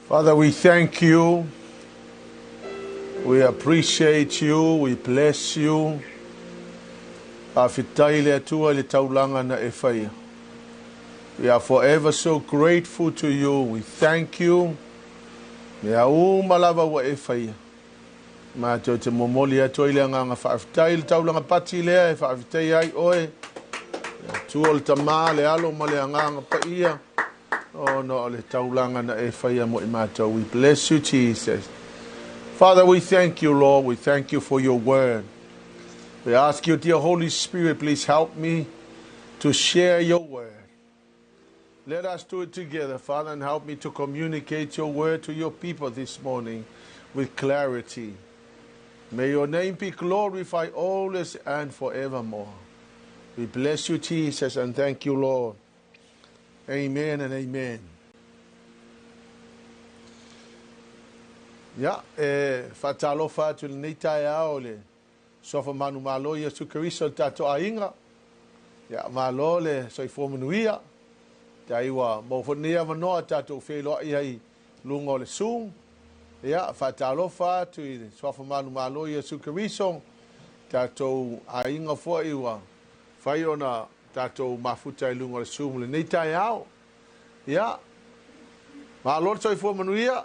Father, we thank you. We appreciate you. We bless you. Faafetai i le Atua i le taulaga na e faia. We are forever so grateful to you. We thank you. Mea uma lava ua e faia. Matou te momoli atu ai le agaga faafetai i le taulaga pati lea e faafetaia ai oe, le Atua o le Tama, le Alo ma le Agaga Paia, ona o le taulaga na e faia mo i matou. We bless you, Jesus. Father, we thank you, Lord. We thank you for your word. We ask you, dear Holy Spirit, please help me to share your word. Let us do it together, Father, and help me to communicate your word to your people this morning with clarity. May your name be glorified always and forevermore. We bless you, Jesus, and thank you, Lord. Amen and amen. Ia, e faatalofa atu i lenei taeao i le Suafa manumalo Iesu Keriso le tatou aiga. Ia, malo le soifua manuia. Tai ua maua foi lenei avanoa tatou feiloai ai luga o le Zoom. Ia, faatalofa atu i le Suafa manumalo Iesu Keriso, tatou aiga foi ua fai ona tatou mafuta i luga o le Zoom lenei taeao. Ia, malo le soifua manuia.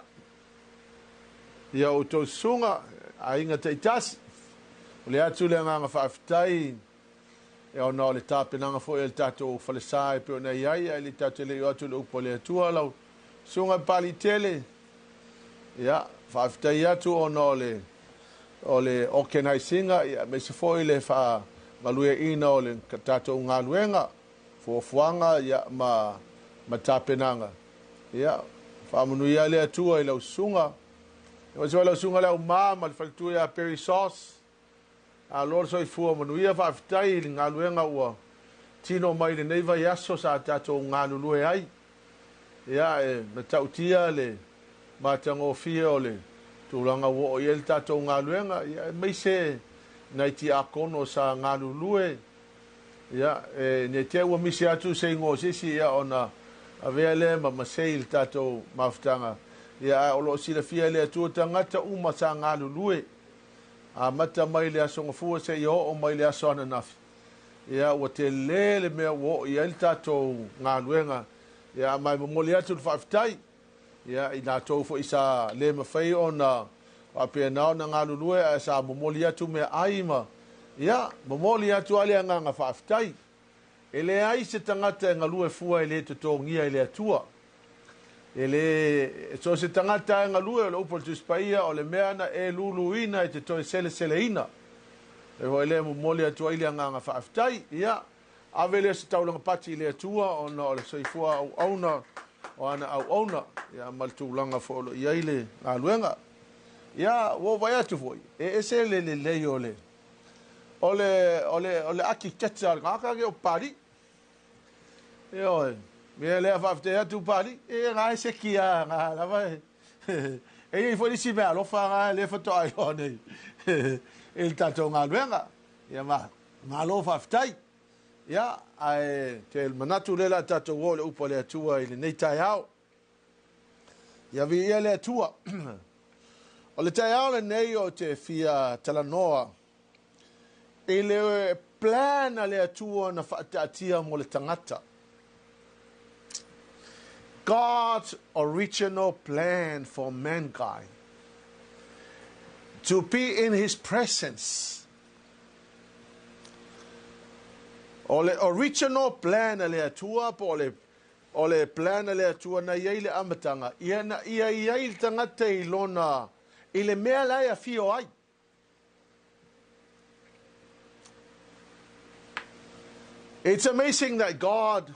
Ia outou susuga, aiga taitasi, o le atu le agaga faafetai ona o le tapenaga foi a le tatou falesa e pei ona i ai, ae le tatou te le i o atu i le upu a le Atua lau susuga Palitele. Ia, faafetai atu ona o le o le organise-ina, ia, aemaise foi le faagalueaiina o le tatou galuega, fuafuaga, ia, ma ma tapenaga. Ia, faamanuia le Atua i lau susuga. Aemaise foi lau susuga le auma ma le faletua ia Perry Sauce. Malo le soifua manuia, faafetai i le galuega ua tino mai i lenei vaiaso sa tatou galulue ai. Ia, e matautia le matagofie o le tulaga ua oo i ai le tatou galuega, ia, aemaise nai tiakono sa galulue. Ia, e ne i te i ua misi atu se igoa o se isi, ia, ona avea lea ma masei i le tatou mafutaga. Ia, ae o lo o silafia e le Atua tagata uma sa galulue, amata mai le Aso Gafua seia oo mai le aso ananafi. Ia, ua tele le mea ua oo i ai le tatou galuega. Ia, ma e momoli atu le faafetai, ia, i latou foi sa le mafai ona faapena ona galulue, ae sa momoli atu meaai ma, ia, momoli atu lava le agaga faafetai. E leai se tagata e galue fua e le totogia e le Atua. E le, so o se tagata e galue, o le upu a le Tusi Paia, o le mea na e luluina e te toe seleseleina. E foi lea e momoli atu ai le agaga faafetai. Ia, ave lea o se taulaga pati i le Atua ona o le soifua auauna o ana auauna, ia, ma le tulaga foi o lo o i ai le galuega. Ia, ua ou vaai atu foi, e ese le lelei o le, o le, o le, o le architecture a le tagata lenei o Papalii. Ioe, mea lea faafetai atu Papalii, e na e seki lava, na lava e, e i ai foi nisi meaalofa na lea faatoa iloa nei i le tatou galuega. Ia ma, malo faafetai. Ia, ae te manatu lea o le a tatou o i le upu a le Atua i lenei taeao. Ia viia le Atua. O le taeao lenei ou te fia talanoa i le plan a le Atua na faataatia mo le tagata. God's original plan for mankind to be in his presence. O le original plan a le Atua po o le O le plan a le Atua na i ai le amataga, ia na ia i ai le tagata i lona, i le mea la e afio ai. It's amazing that God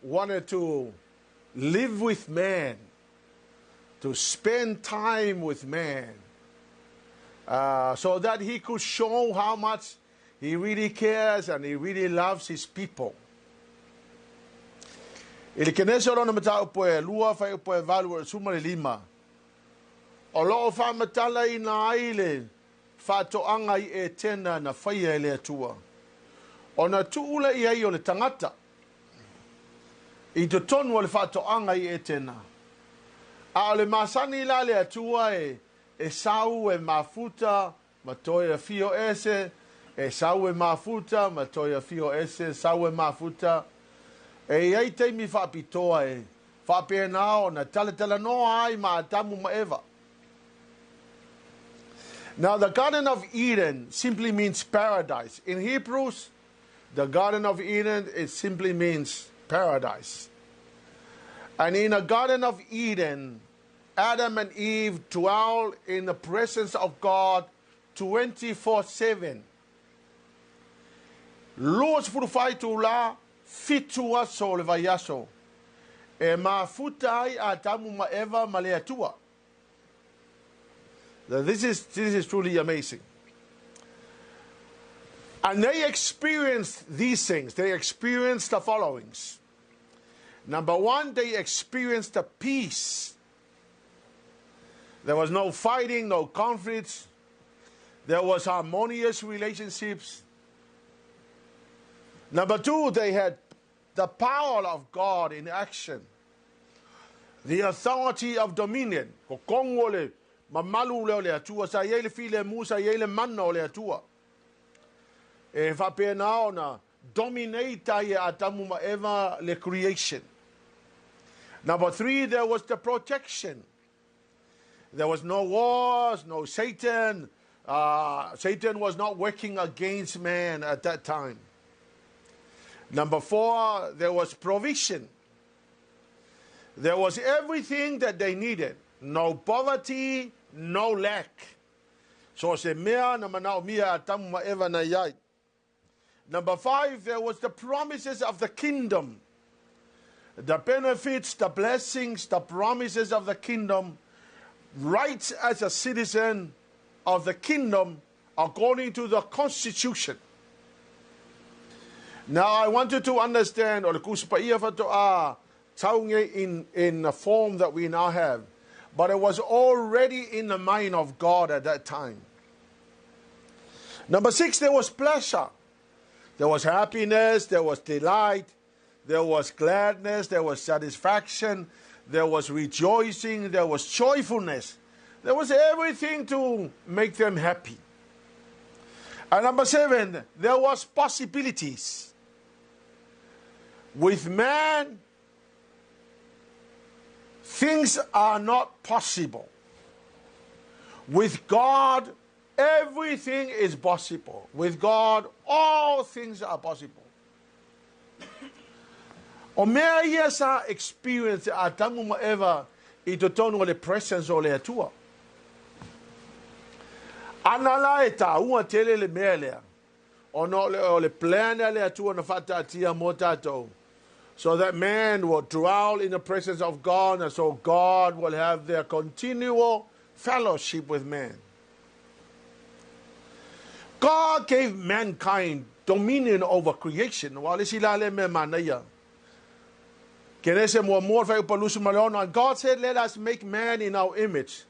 wanted to live with man, to spend time with man, so that he could show how much he really cares and he really loves his people. I le Kenese o lona mataupu e 2, fuaiupu e 85, o lo o faamatalaina ai le faatoaga i Etena na faia e le Atua, ona tuu lea i ai o le tagata i totonu o le faatoaga i Etena. A o le masani la le Atua e sau e mafuta ma toe afio ese, e sau e mafuta ma toe afio ese, sau e mafuta. E i ai taimi faapitoa e faapena ona talatalanoa ai ma Atamu ma Eva. Now, the Garden of Eden simply means paradise. In Hebrews, the Garden of Eden, it simply means paradise. And in the Garden of Eden, Adam and Eve dwell in the presence of God 24/7. 24 itula, 7 aso o le vaiaso. E mafuta ai Atamu ma Eva ma le Atua. Now, this is truly amazing. And they experienced these things. They experienced the followings. Number one, they experienced the peace. There was no fighting, no conflicts. There was harmonious relationships. Number two, they had the power of God in action. The authority of dominion. Ko kongo le mamalu le o le Atua. Sa iai le filemu, sa iai le mana o le Atua. E faapena ona dominate ai e Atamu ma Eva le creation. Number three, there was the protection. There was no wars, no Satan. Satan was not working against man at that time. Number four, there was provision. There was everything that they needed. No poverty, no lack. So se mea na manaomia Atamu ma Eva na iai. Number five, there was the promises of the kingdom. The benefits, the blessings, the promises of the kingdom, rights as a citizen of the kingdom according to the constitution. Now I want you to understand, o le Tusi Paia faatoa tauge in the form that we now have, but it was already in the mind of God at that time. Number six, there was pleasure. There was happiness, there was delight, there was gladness, there was satisfaction, there was rejoicing, there was joyfulness. There was everything to make them happy. And number seven, there was possibilities. With man, things are not possible. With God, everything is possible. With God, all things are possible. O mea ia sa experience Atamu ma Eva i totonu o le presence o le Atua. Ana la e taua tele le mea lea. Ona o le plan a le Atua na faataatia mo tatou. So that man will dwell in the presence of God, and so God will have their continual fellowship with man. God gave mankind dominion over creation. Wa le sila le me manaia. Kenese muamua fuaiupu 26. And God said, "Let us make man in our image,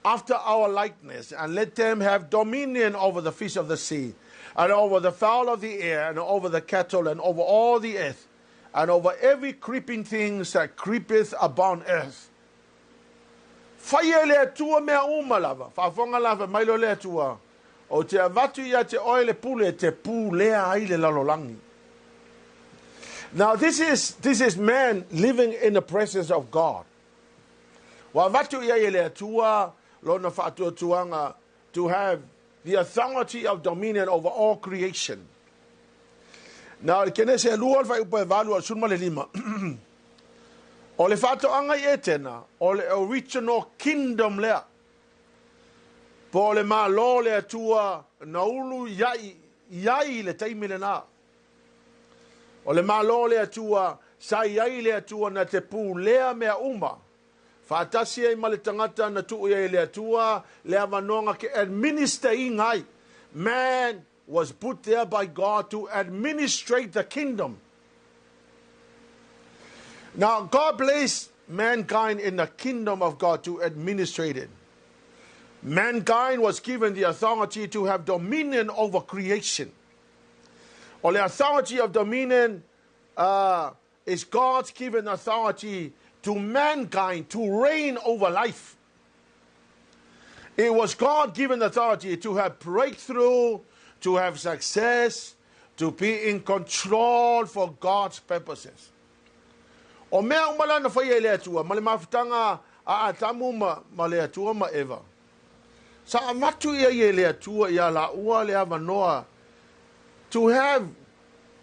after our likeness, and let them have dominion over the fish of the sea, and over the fowl of the air, and over the cattle, and over all the earth, and over every creeping thing that creepeth upon earth." Faia le Atua mea uma lava. Faafofoga lava mai lo le Atua. Ou te avatu ia te oe le pule te pulea ai le lalolagi. Now this is man living in the presence of God. Ua avatu ia i le Atua lona faatuatuaga to have the authority of dominion over all creation. Now, le Kenese e 2 le fuaiupu e 8 o le 15. O le faatoaga i Etena, o le original kingdom lea. Po o le malo le Atua na ulu iai, iai le taimi lena. O le malo le Atua, sa iai le Atua na te pulea mea uma. Faatasi ai ma le tagata na tuu ia i le Atua, le avanoaga ke administer iga ai. Man was put there by God to administrate the kingdom. Now, God placed mankind in the kingdom of God to administrate it. Mankind was given the authority to have dominion over creation. Or the authority of dominion is God's given authority to to mankind to reign over life. It was God-given authority to have breakthrough, to have success, to be in control for God's purposes. O mea uma la na faia e le Atua, ma le mafutaga a Atamu ma, ma le Atua ma Eva. Sa avatu ia i e le Atua ia laua le avanoa to have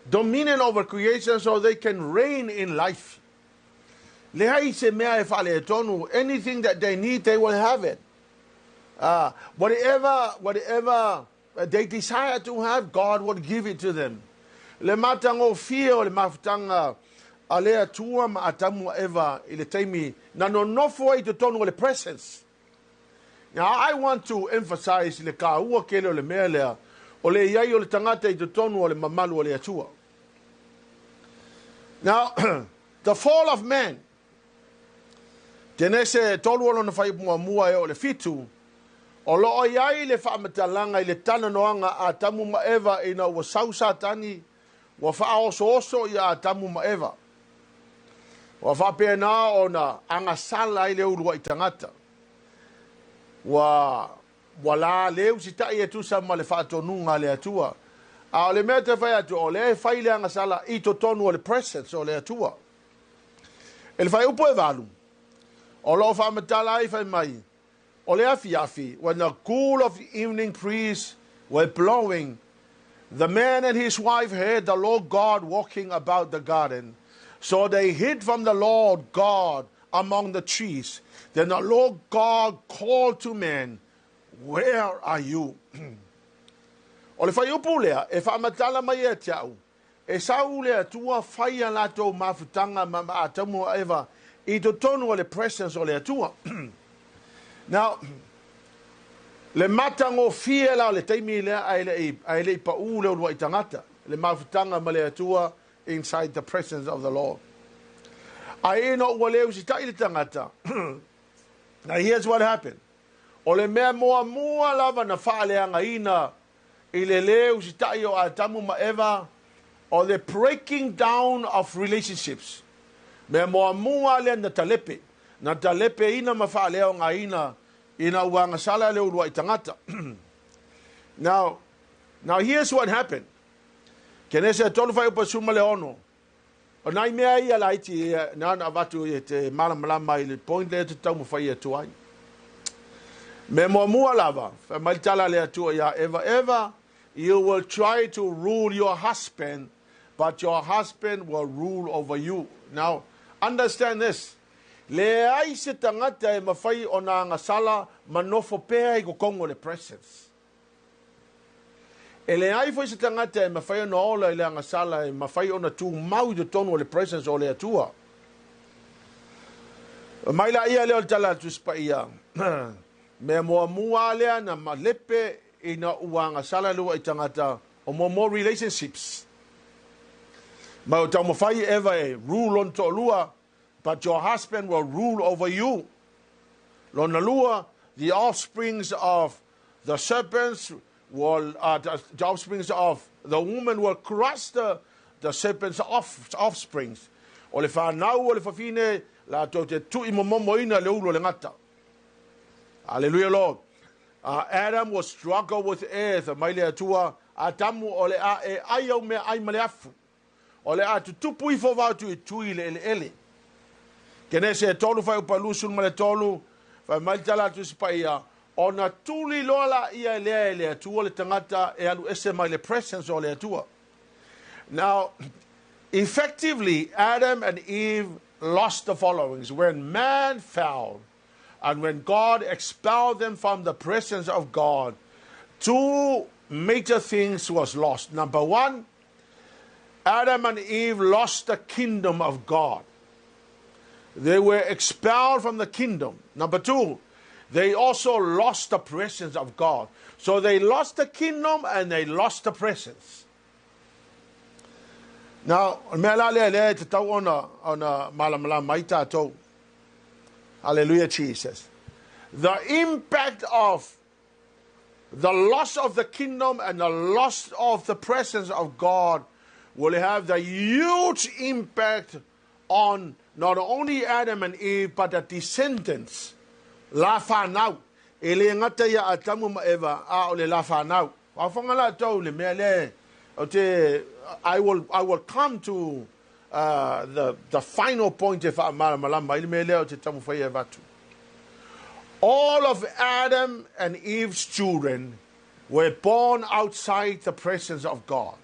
dominion over creation so they can reign in life. Leai se mea e faaletonu, anything that they need, they will have it. Whatever they desire to have, God will give it to them. Le matagofie o le mafutaga a le Atua ma Atamu ma Eva i le taimi na nonofo ai i totonu o le presence. Now, I want to emphasize le kāua kele o le mea lea, o le iai o le tagata i totonu o le mamalu o le Atua. Now, the fall of man. Kenese 3 o lona fuaiupu muamua e oo i le 7, o lo o i ai le faamatalaga i le talanoaga a Atamu ma Eva ina ua sau Satani ua faaosooso ia Atamu ma Eva. Ua faapena ona agasala ai le uluai tagata. Ua ua la le usitai e tusa ma le faatonuga a le Atua. A o le mea te fai atu, o lea e fai le agasala i totonu o le presence o le Atua. I le fuaiupu e 8, o lo o faamatala ai fai mai, o le afiafi, when the cool of the evening breeze were blowing, the man and his wife heard the Lord God walking about the garden. So they hid from the Lord God among the trees. Then the Lord God called to man, Where are you? O le fuaiupu lea e faamatala mai ia te au, e sau le Atua fai a latou mafutaga ma Atamu a Eva i totonu o le presence o le Atua. Now, le matagofie la o le taimi lea ae le i pau le uluai tagata, le mafutaga ma le Atua inside the presence of the Lord. Ae ina ua le usitai le tagata, now here's what happened. O le mea muamua lava na faaleagaina i le lē usitai o Atamu ma Eva, o the breaking down of relationships. Mea muamua lea na talepe, na talepeina ma faaleaogaina ina ua agasala le uluai tagata. Now here's what happened. Kenese 3 fuaiupu 16. O nai mea ia laiti na ona avatu e te malamalama i le point lea te taumafai atu ai. Mea muamua lava, fai mai le tala a le Atua ia Eva, Eva, you will try to rule your husband, but your husband will rule over you. Now, understand this. Leai se tagata e mawhai o nā agasala ma nofo pea i totonu o le presence. E leai foi se tagata e mafai ona ola i le agasala e mafai ona tumau i totonu o le presence o le Atua. Mai la ia lea o le tala a le Tusi Paia, mea muamua lea na malepe ina ua agasala le uluai tagata o muamua relationships. Ma o taumafai Eva e rule lona toalua, but your husband will rule over you. Lona lua, the offsprings of the serpents will, the offsprings of the woman will crush the serpent's offsprings. O le whanau o le fafine, latou te tui momomoina le ulu o le gata. Hallelujah, Lord. Adam will struggle with earth. Mai le Atua, Atamu o le a e ai au mea ai ma le afu. O le a tutupu ifo vao tuitui le eleele. Kenese e 3 fuaiupu 23, fai mai le tala a le Tusi Paia, ona tuli loa la ia e lea e le Atua le tagata e alu ese mai le presence o le Atua. Now, effectively, Adam and Eve lost the followings. When man fell, and when God expelled them from the presence of God, two major things was lost. Number one, Adam and Eve lost the kingdom of God. They were expelled from the kingdom. Number two, they also lost the presence of God. So they lost the kingdom and they lost the presence. Now, o le mea la lea lea e tatau ona malamalama ai tātou. Hallelujah, Jesus. The impact of the loss of the kingdom and the loss of the presence of God will have the huge impact on not only Adam and Eve, but the descendants, la whanau. E le gata ia Atamu ma Eva, a o le la whanau. Faafofoga la tou le mea lea o te, I will come to the final point e faamalamalama ai le mea lea o te taumafai e avatu. All of Adam and Eve's children were born outside the presence of God.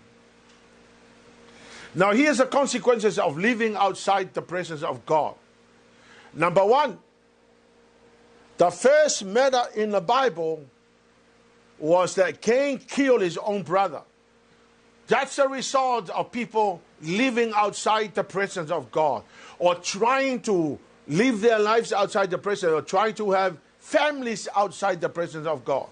Now, here's the consequences of living outside the presence of God. Number one, the first murder in the Bible was that Cain killed his own brother. That's the result of people living outside the presence of God or trying to live their lives outside the presence or trying to have families outside the presence of God.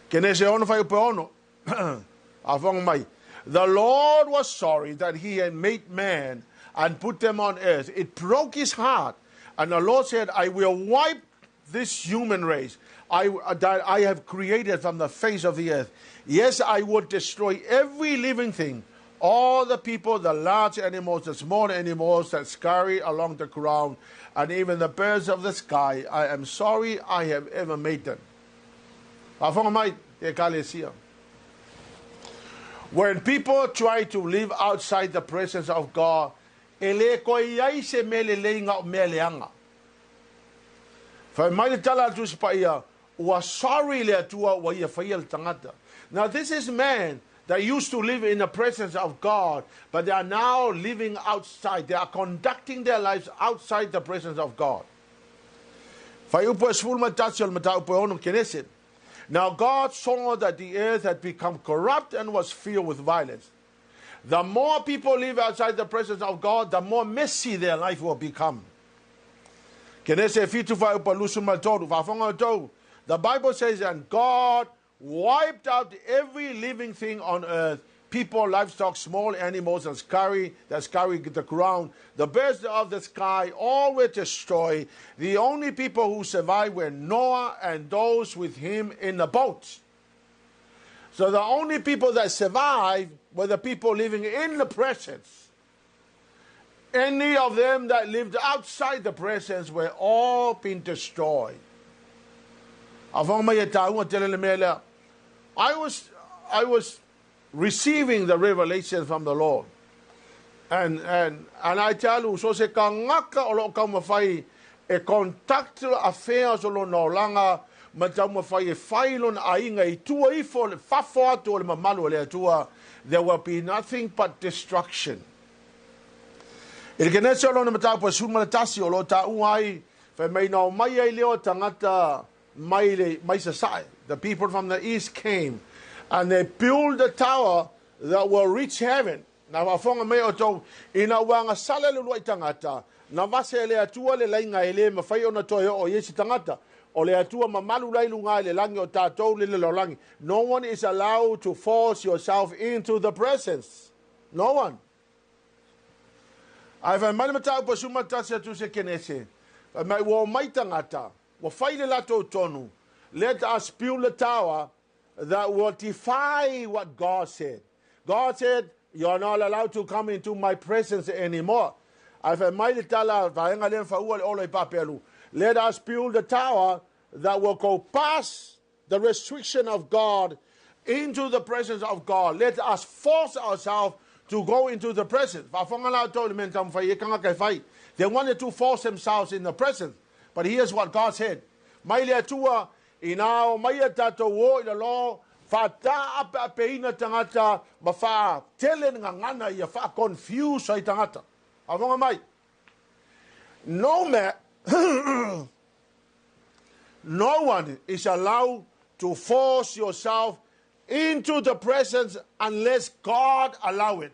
Kenese 6 fuaiupu 6. Faafofoga mai. The Lord was sorry that he had made man and put them on earth. It broke his heart. And the Lord said, "I will wipe this human race that I have created from the face of the earth. Yes, I would destroy every living thing, all the people, the large animals, the small animals that scurry along the ground, and even the birds of the sky. I am sorry I have ever made them." Faafofoga mai, ekalesia. When people try to live outside the presence of God, e le koe i ai se mea lelei na o mea leaga. Fai mai le tala a le Tusi Paia, ua sorry le Atua ua ia faia le tagata. Now this is man that used to live in the presence of God, but they are now living outside. They are conducting their lives outside the presence of God. Fuaiupu 11 o le mataupu e 6 Kenese. Now God saw that the earth had become corrupt and was filled with violence. The more people live outside the presence of God, the more messy their life will become. Kenese 7 fuaiupu 23. Faafofoga outou. The Bible says, "And God wiped out every living thing on earth, people, livestock, small animals that scurry the ground, the birds of the sky, all were destroyed. The only people who survived were Noah and those with him in the boat." So the only people that survived were the people living in the presence. Any of them that lived outside the presence were all been destroyed. I was receiving the revelation from the Lord. And I tell you, so se tagata o lo taumafai e conduct affairs o lona olaga ma taumafai e fai lona aiga i tua ifo le fafo atu o le mamalu o le Atua, there will be nothing but destruction. I le Kenese o lona mataupu e 11 o lo taua ai, fai mai na omai ai lea o tagata mai le mai sasae. The people from the east came and they built a tower that will reach heaven. Na faafofoga mai outou, ina ua agasala le uluai tagata, na vase e le Atua le laiga e le mafai ona toe oo i ai se tagata. O le Atua mamalu lai luga i le lagi o tatou le lalolagi. No one is allowed to force yourself into the presence. No one. Ae fai mai le mataupu e 11 atu se Kenese. Fai mai ua omai tagata, ua fai le latou tonu. "Let us build a tower that will defy what God said." God said, "You are not allowed to come into my presence anymore." Ae fai mai le tala vaega lea faua le olo i papelu. "Let us build a tower that will go past the restriction of God into the presence of God. Let us force ourselves to go into the presence." Faafofoga la outou le mea na taumafai e tagata e fai. They wanted to force themselves in the presence. But here's what God said. Mai le Atua, ina omai a tatou o i lalo, faataapeapeina tagata ma faatele gagana ia faa-confuse ai tagata. Faafofoga mai. No man, no one is allowed to force yourself into the presence unless God allow it.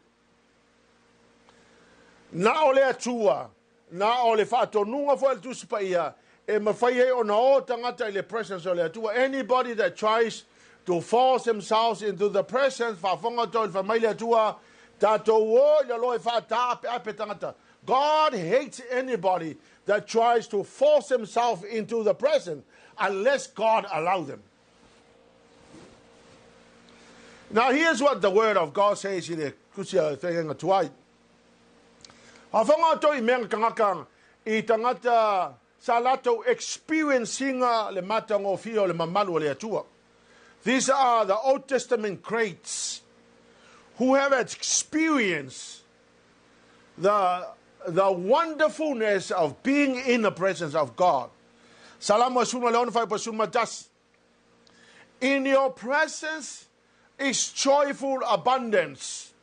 Na o le Atua, na o le faatonuga foi le Tusi Paia, e mafai ai ona o tagata i le presence o le Atua. Anybody that tries to force themselves into the presence, faafofoga outou i le fai mai le Atua, tatou o i lalo e faataapeape tagata. God hates anybody that tries to force himself into the presence unless God allow them. Now here's what the word of God says in the Kusia Tuai. Faafofoga outou i mea na tagata i tagata sa latou experience ina le matagofie o le mamalu o le Atua. These are the Old Testament greats who have experienced the wonderfulness of being in the presence of God. Salamo 16 fuaiupu 11. In your presence is joyful abundance.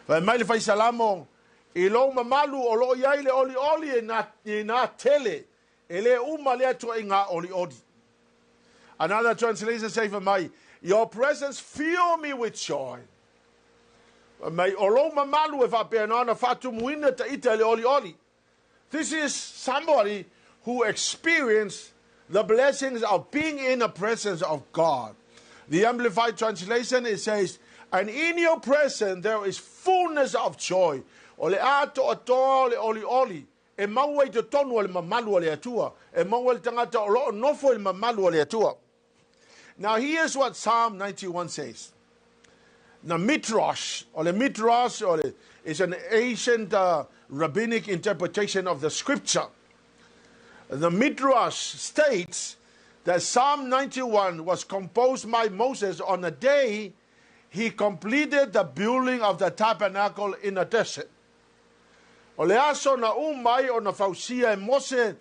Fai mai le fai Salamo, i lou mamalu o loo i ai le olioli e na, e na tele, e le uma lea tuaiga olioli. Another translation say fai mai, your presence fill me with joy. Mai o lou mamalu e faapena ona faatumuina ta ita le olioli. This is somebody who experienced the blessings of being in the presence of God. The Amplified Translation, it says, and in your presence there is fullness of joy. O le atoatoa o le olioli, e maua i totonu o le mamalu o le Atua. E maua le tagata o loo nofo i le mamalu o le Atua. Now here's what Psalm 91 says. The Midrash, or the Midrash, or the, is an ancient rabbinic interpretation of the scripture. The Midrash states that Psalm 91 was composed by Moses on the day he completed the building of the tabernacle in the desert. O le aso na uma ai ona fausia e Mose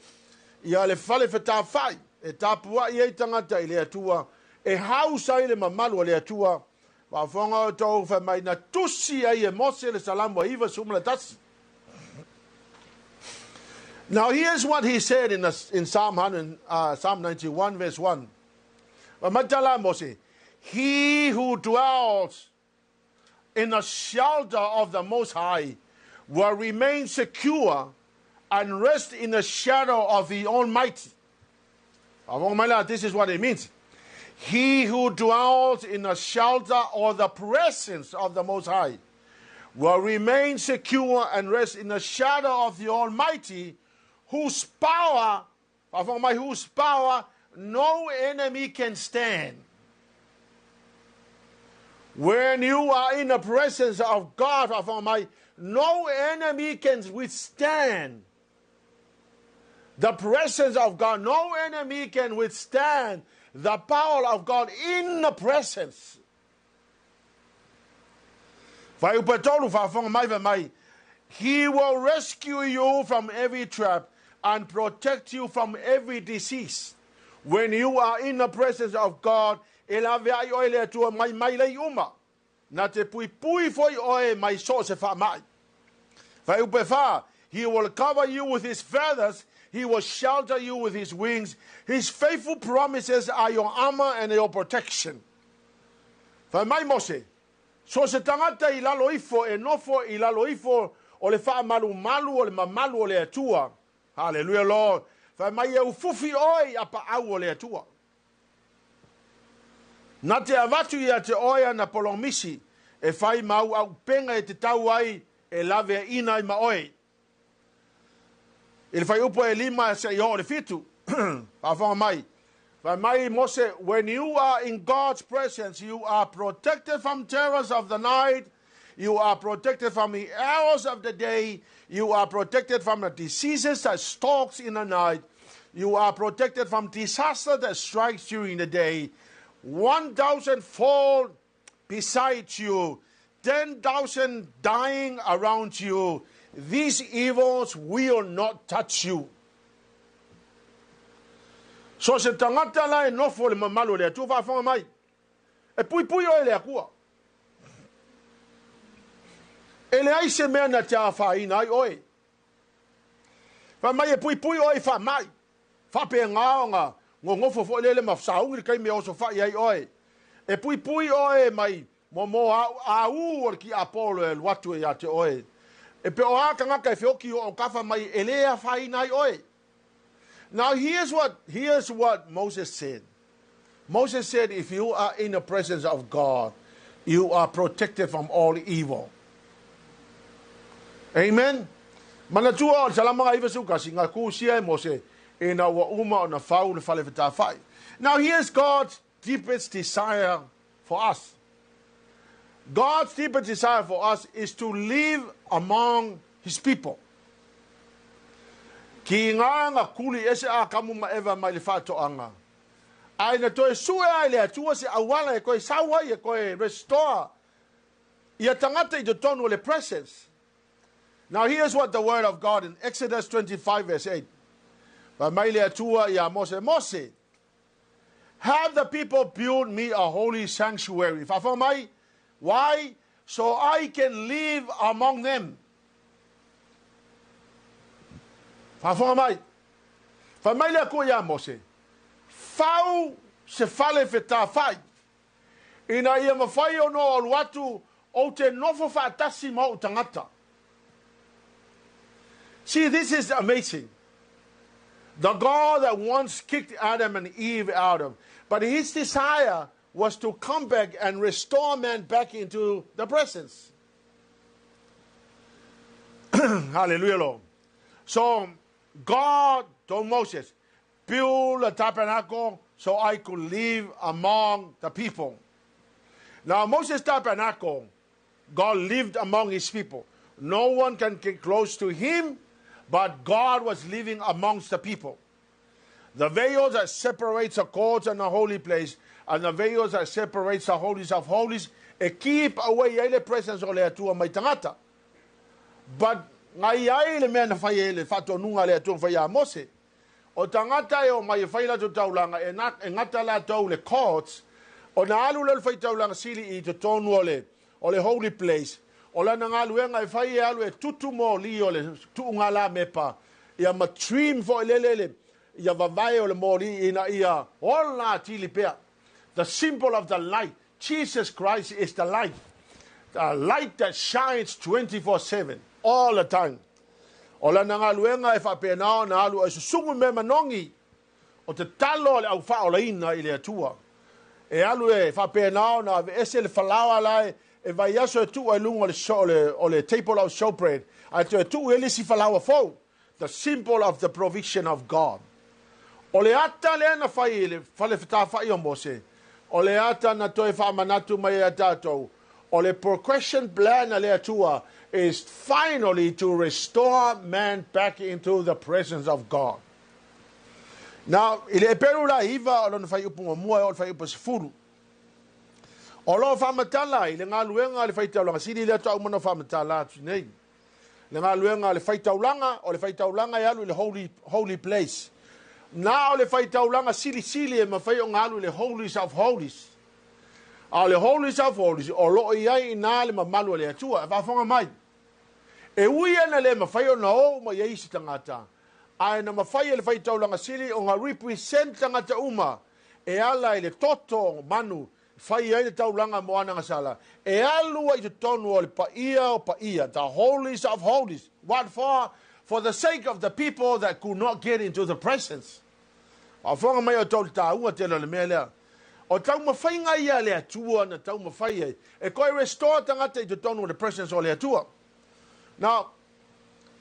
ia le fale fetafai e tapuai ai tagata i le Atua e hausa ai le mamalu o le Atua. Faafofoga outou fai mai na tusi ai e Mose le Salamo 91. Now here's what he said in Psalm 100, Psalm 91 verse 1. Matala Mose, he who dwells in the shelter of the Most High will remain secure and rest in the shadow of the Almighty. This is what it means. He who dwells in the shelter or the presence of the Most High will remain secure and rest in the shadow of the Almighty, whose power no enemy can stand. When you are in the presence of God, no enemy can withstand the presence of God. No enemy can withstand the power of God in the presence. Fuaiupu 3 faafofoga mai fai mai, he will rescue you from every trap and protect you from every disease. When you are in the presence of God, e laveai oe le Atua mai mailei uma. Na te puipui foi oe mai so se faamai. Fuaiupu 4, he will cover you with his feathers. He will shelter you with his wings. His faithful promises are your armor and your protection. Fai mai Mose, so se tagata i lalo ifo e nofo i lalo ifo o le faamalumalu o le mamalu o le Atua. Hallelujah, Lord. Fai mai e ufufi oe i apaau o le Atua. Na te avatu ia te oe ana polomisi e fai mau au penga e te tau ai e lave ina i ma oe. I le fuaiupu 5 seia oo i le 7. Faafofoga mai. Fai mai Mose, when you are in God's presence, you are protected from terrors of the night, you are protected from the arrows of the day, you are protected from the diseases that stalks in the night, you are protected from disaster that strikes during the day. 1,000 fall beside you, 10,000 dying around you. These evils will not touch you. So se tagata la e nofo le mamalu o le Atua faafofoga mai. E puipui oe le Atua. E leai se mea na te afaina ai oe. Fai mai e puipui oe i faamai. Faapena ona gogofo foi lele ma saugi le taimi e osofai ai oe. E puipui oe mai mo mo au o le kiapolo e alu atu e ia te oe. E pe o a tagata e feoki o kafa mai e le afaina ai oe. Now here's what Moses said. Moses said, if you are in the presence of God, you are protected from all evil. Amen. Manatua o le Salama 91 na tusia e Mose ina ua uma ona fau le fale fetafai. Now here's God's deepest desire for us. God's deepest desire for us is to live among His people. Ki ngā kuli ese Atamu ma Eva mai le faatoaga. Ae na toe sue ai le Atua se auala e koe sau ai e koe restore ia tagata i totonu o le presence. Now here's what the word of God in Exodus 25 verse 8. Fai mai le Atua ia Mose, Mose, have the people build me a holy sanctuary. Faafofoga mai, why? So I can live among them. Faafofoga mai. Fai mai le Atua ia Mose, fau se fale fetafa'i. Ina ia mafai ona ou alu atu ou te nofo faatasi ma ou tagata. See, this is amazing. The God that once kicked Adam and Eve out of, but his desire was to come back and restore man back into the presence. Hallelujah, Lord. So God told Moses, build a tabernacle so I could live among the people. Now, Moses' tabernacle, God lived among his people. No one can get close to him, but God was living amongst the people. The veil that separates the courts and the holy place, and the veil that separates the holies of holies, e keep away ai le presence o le Atua mai tagata. But ngai ai le mea na fai e le faatonuga le Atua fai a Mose. O tagata e o mai e fai latou taulaga, e, na, e gata latou le courts, o na alu le faitaulaga sili i totonu o le holy place, o lana galuega e fai e alu e tutu moli o le tuuga la mepa, ia ma trim foi lele le, ia vavae o le moli ina ia ola atili pea. The symbol of the light. Jesus Christ is the light. The light that shines 24/7, all the time. O lana galuega e faapena ona alu ai susugu me manogi o te talo o le au faaolaina i le Atua. E alu e faapena ona aveese le falaoa la e vai aso e tuu ai luga o le table of showbread. Ae toe tuu e le isi falaoa fou. The symbol of the provision of God. O le ata lea na fai i le fale fetafa'i o Mose, o le ata na toe faamanatu mai ia tatou, o le progression plan a le Atua is finally to restore man back into the presence of God. Now, i le Eperu la 9 o lona fuaiupu 1 e o le fuaiupu 10. O lo faamatala i le galuega a le faitaulaga sili lea tau mana faamatala atu nei. Le galuega a le faitaulaga, o le faitaulaga e alu i le holy place. Na o le faitaulaga silisili e mafai ona alu i le holies of holies. A o le holies of holies, o loo i ai i nā le mamalu a le Atua, e faafofoga mai. E ui ana le mafai ona o uma i ai isi tagata, ae na mafai e le faitaulaga sili ona represent tagata uma e ala i le toto manu fai ai le taulaga mo ana gasala. E alu ai i totonu o le paia o paia, the holies of holies. What for? For the sake of the people that could not get into the presence. Faafofoga mai o tau le tāua tele o le mea lea. O taumafaiga ia le Atua na taumafai ai. E koe restore tagata i totonu o le presence o le Atua. Now,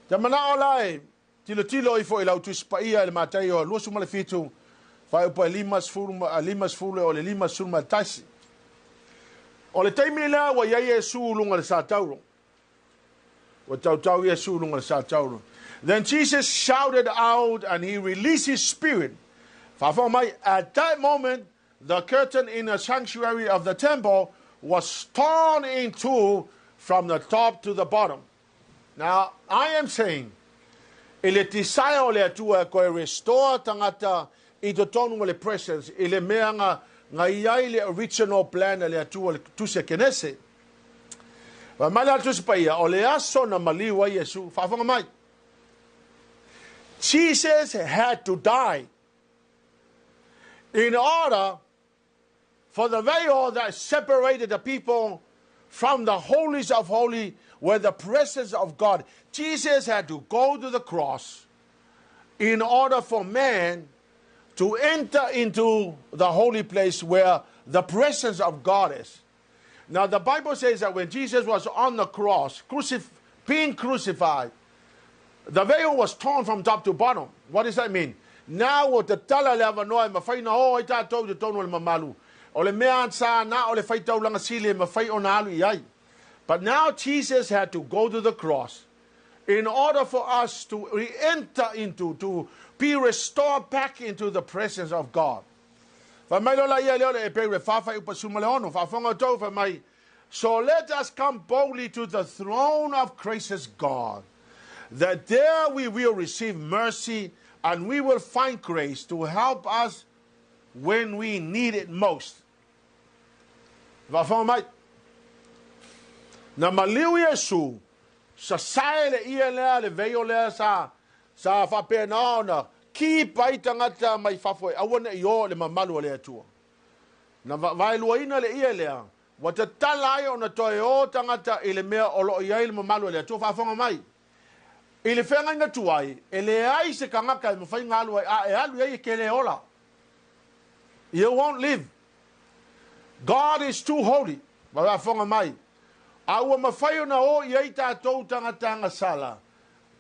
te manao la e tilotilo ifo i lau Tusi Paia i le Mataio 27, fuaiupu e 50, 50 o le 51. O le taimi lea ua iai Iesu luga le satauro. Ua tautau Iesu luga le satauro. Then Jesus shouted out and he released his spirit. Faafofoga mai, at that moment, the curtain in the sanctuary of the temple was torn in two from the top to the bottom. Now, I am saying, i le desire o le Atua e koe restore tagata i totonu o le presence, i le mea nga i ai le original plan a le Atua le Tusi a Kenese. Fai mai le Tusi Paia, o le aso na maliu ai Iesu, faafofoga mai. Jesus had to die in order for the veil that separated the people from the holies of holy, where the presence of God. Jesus had to go to the cross in order for man to enter into the holy place where the presence of God is. Now, the Bible says that when Jesus was on the cross, being crucified, the veil was torn from top to bottom. What does that mean? Now, o te tala le avanoa e mafai na o ai tātou i totonu o le mamalu. O le mea sa na o le faitaulaga sili e mafai ona alu i ai. But now Jesus had to go to the cross in order for us to re-enter into, to be restored back into the presence of God. Fai mai lola ia lea o le Heperu e 4 fuaiupu 16, faafofoga outou, fai mai, So let us come boldly to the throne of gracious God, that there we will receive mercy and we will find grace to help us when we need it most. Faafofoga mai. Na maliu Iesu, sasae le ie lea, le veio lea sa, sa faapena ona keep ai tagata mai fafo e aua ne i o i le mamalu o le Atua. Na vaeluaina le ie lea, ua tatala ai ona toe o tagata i le mea o lo o i ai le mamalu o le Atua. Faafofoga mai. I le feagaiga tuai, e leai se tagata e mafai ona alu ai, a e alu i ai e te le ola. You won't live. God is too holy. Faafofoga mai. A ua mafai ona o i ai tatou tagata agasala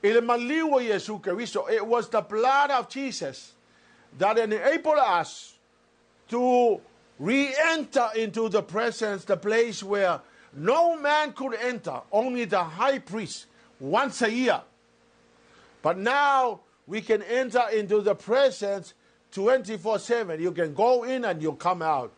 i le maliu o Iesu Keriso. It was the blood of Jesus that enabled us to re-enter into the presence, the place where no man could enter, only the high priest, once a year. But now we can enter into the presence 24/7. You can go in and you come out.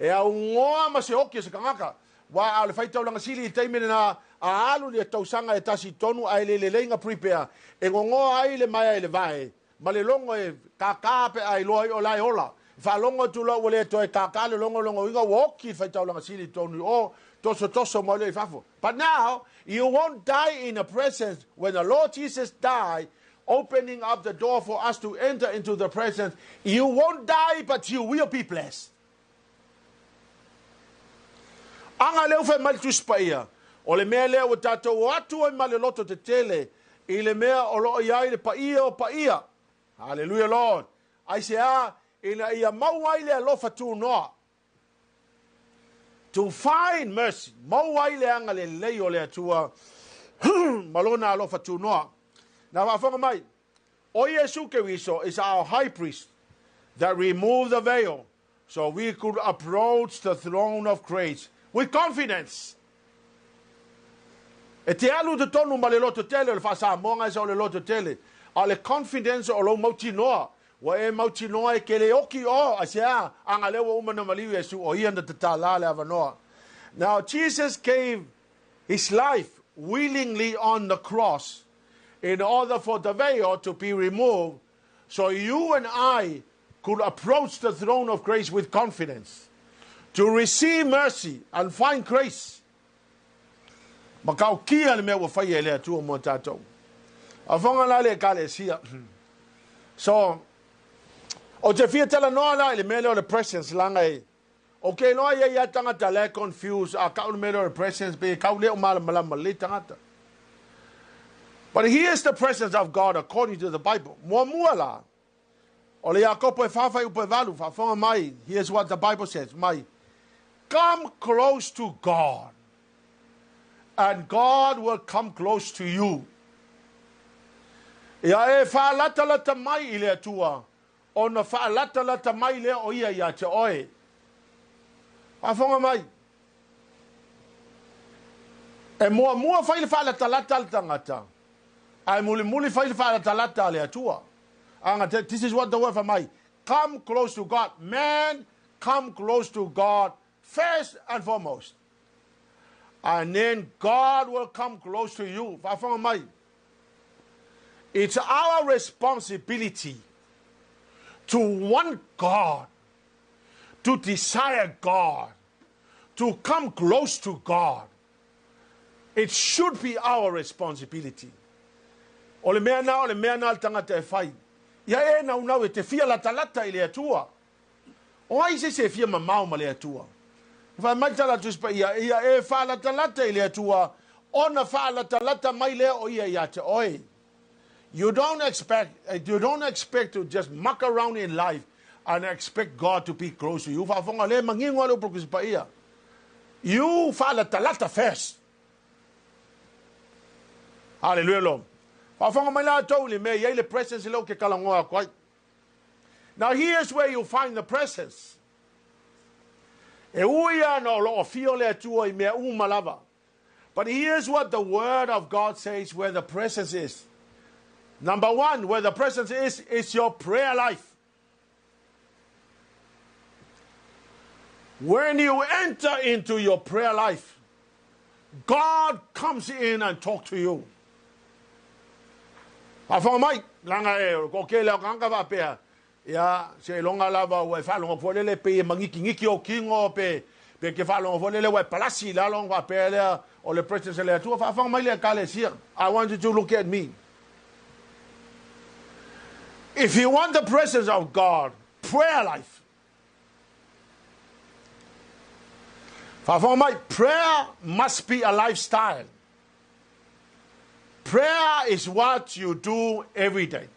E augoa ma se oki o se tagata. Aua o le faitaulaga sili i le taimi lena, a alu le tausaga e tasi tonu ae le lelei na prepare, e gogoa ai le maea i le vae, ma le logo e kākā pe a iloa ai o la e ola. E faalogo atu loa ua le toe kākā le logo, lona uiga ua oki le faitaulaga sili i totonu i o, tosotoso mai loa i fafo. But now, you won't die in the presence when the Lord Jesus died, opening up the door for us to enter into the presence. You won't die, but you will be blessed. Aga lea ua fai mai le Tusi Paia, o le mea lea ua tatou o atu ai ma le loto tetele i le mea o lo o i ai le paia o paia. Hallelujah Lord. Aisea? Ina ia maua ai le alofa tunoa. To find mercy. Maua ai le agalelei o le Atua ma lona alofa tunoa. Na faafofoga mai, o Iesu Keriso is our high priest that removed the veil so we could approach the throne of grace with confidence. E te alu totonu ma le loto tele o le faa-Samoa sa o le loto tele, a o le confidence o lou mautinoa, ua e mautinoa e ke le oki o, aisea, aga lea ua uma na maliu Iesu, o ia na tatala le avanoa. Now Jesus gave his life willingly on the cross in order for the veil to be removed so you and I could approach the throne of grace with confidence to receive mercy and find grace. Matautia le mea ua faia e le Atua mo tatou. Afoga la le ekalesia. So, o te fia talanoa la i le mea lea o le presence leaga e o ke iloa ia ia tagata la e confuse a kau le mea lea o le presence pe kau le o malamalama le tagata. But here's the presence of God according to the Bible. Muamua la, o le Iakopo e 4 fuaiupu e 8, faafofoga mai, here's what the Bible says, mai, come close to God, and God will come close to you. Ia e faalatalata mai i le Atua, ona faalatalata mai lea o ia ia te oe. Faafofoga mai. E muamua fai le faalatalata a le tagata, ae mulimuli fai le faalatalata a le Atua. Aga, this is what the word fai mai, come close to God. Man, come close to God first and foremost. And then God will come close to you. Faafofoga mai. It's our responsibility to want God, to desire God, to come close to God. It should be our responsibility. O le mea na, o le mea na le tagata e fai. Ia e naunau e te fia latalata i le Atua. O ai se isi e fia mamao ma le Atua? Fai mai tala Tusi Paia, ia e faalatalata i le Atua, ona faalatalata mai lea o ia ia te oe. You don't expect to just muck around in life and expect God to be close to you. Faafofoga le manino le upu Tusi Paia. You faalatalata first. Hallelujah, Lord. Faafofoga mai la tou le mea i ai le presence leo ke talanoa atu ai. Now here's where you find the presence. E ui lava ona o lo o afio le Atua i mea uma lava. But here's what the word of God says where the presence is. Number one, where the presence is, is your prayer life. When you enter into your prayer life, God comes in and talk to you. Faafofoga mai, leaga e ko kele o tagata faapea, ia, seiloga lava ua e faalogo foi lele pei e magigigi ou tino pe pe e te faalogo foi lele ua e palasi i lalo ona faapea lea o le presence a le Atua. Faafofoga mai le Ekalesia, I want you to look at me. If you want the presence of God, prayer life. Faafofoga mai, prayer must be a lifestyle. Prayer is what you do every day.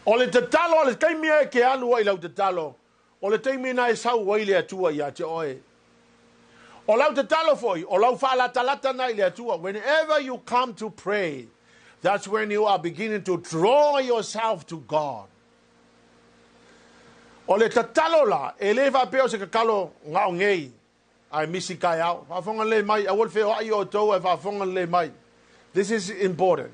O le tatalo, o le taimi e ke alu ai i lau tatalo, o le taimi na e sau ai le Atua ia te oe. O lau tatalo foi, o lau faalatalata na i le Atua. Whenever you come to pray, that's when you are beginning to draw yourself to God. O le tatalo la, e le faapea o se tatalo gao nei, ae misi taeao. Faafofoga lelei mai, aua le feoai outou ae faafofoga lelei mai. This is important.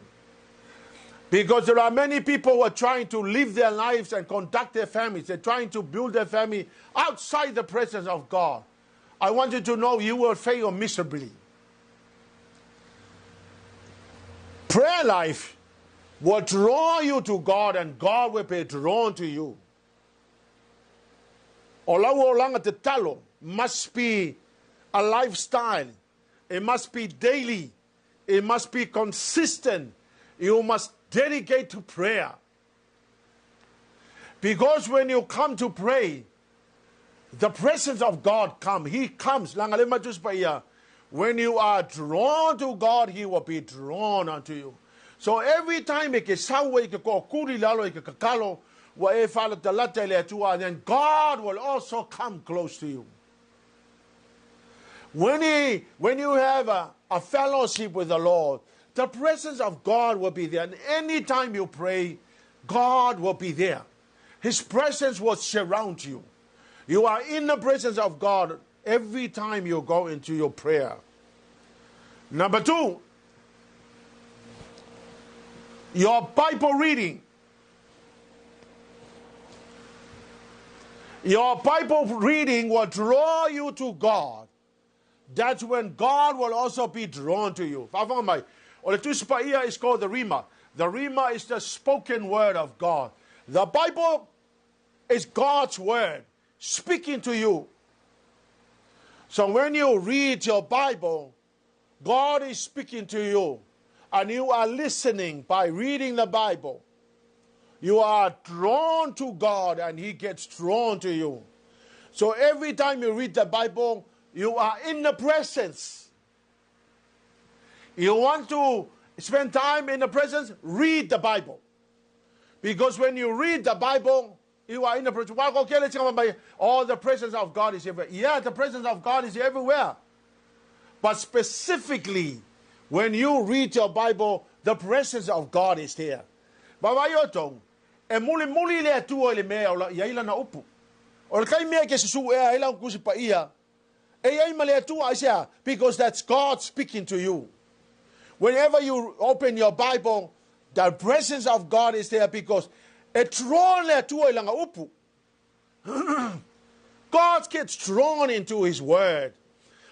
Because there are many people who are trying to live their lives and conduct their families. They're trying to build their family outside the presence of God. I want you to know you will fail miserably. Prayer life will draw you to God and God will be drawn to you. O lau olaga tatalo must be a lifestyle. It must be daily. It must be consistent. You must dedicate to prayer. Because when you come to pray, the presence of God come. He comes. When you are drawn to God, He will be drawn unto you. So every time e ke sau ai ke kookuli lalo i ke kakalo, ua e faalatalata i le Atua, then God will also come close to you. When, he, when you have a, a fellowship with the Lord, the presence of God will be there. And any time you pray, God will be there. His presence will surround you. You are in the presence of God every time you go into your prayer. Number two, your Bible reading. Your Bible reading will draw you to God. That's when God will also be drawn to you. Faafofoga mai, o le Tusi Paia is called the Rhema. The Rhema is the spoken word of God. The Bible is God's word speaking to you. So when you read your Bible, God is speaking to you, and you are listening by reading the Bible. You are drawn to God, and He gets drawn to you. So every time you read the Bible, you are in the presence. You want to spend time in the presence? Read the Bible. Because when you read the Bible, you are in the presence. All the presence of God is everywhere. Yeah, the presence of God is everywhere. But specifically, when you read your Bible, the presence of God is there. Vaavaai outou, e mulimuli le Atua i le mea o i ai lana upu. O le taimi e ke susuʻea ai lau Tusi Paia, e i ai ma le Atua, aisea? Because that's God speaking to you. Whenever you open your Bible, the presence of God is there because e drawn le Atua i lana upu. God gets drawn into His Word.